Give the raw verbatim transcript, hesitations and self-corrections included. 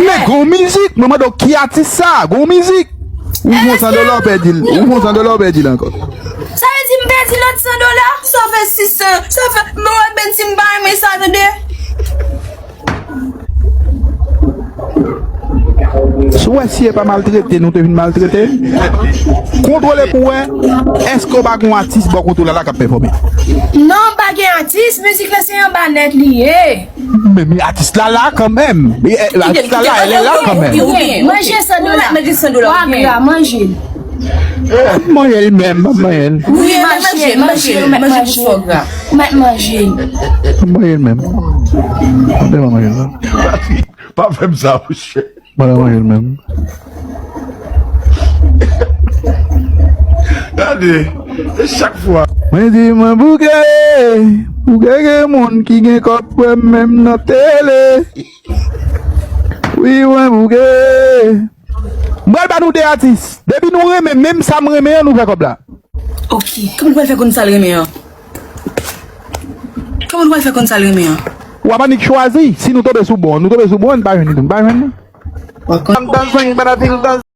Men gon mizik, mwen mande w ki atis sa, gon mizik. Ou fon san dola, w pèdi l. Ou fon san dola, w pèdi l ankò. Sa vle di m pèdi lòt san dola? Sa fè sis san, sa fè, mwen wè Bensi m pa renmen sa, tande. Si w wè si e pa maltrete, nou te vin maltrete. Kontwole pou wè, èske w pa gon atis bò kote w la la k ap pèfòme? Non, m pa gen atis, mizik la se anba nèt li ye. Men, men atis la la kanmenm. E, e, atis la la, elle est là quand même. Manje san dola. Manje san dola. Wa gra, manje l. M ap manje l menm, m ap manje l. Wi, manje, manje, manje, manje pou fò gra. M ap manje l. M ap manje l menm. M ap manje l. Pa fè m sa, monchè. M ap manje l menm. Gade, e chak fwa. Mwen di mwen bouke, bouke gen moun ki gen kòb wè m menm nan tele. Wi, mwen bouke. M pral ba nou de atis. Depi nou renmen menm sa m renmen an, nou fè kòb la. Ok. Kòman nou pral fè konn sa l renmen an? Kòman nou pral fè konn sa l renmen an? W ap annik chwazi. Si nou tonbe sou bon, nou tonbe sou bon, nou pa jwenn li tou. Nou pa jwenn li. W ap konn. I'm dancing, but I feel dancing.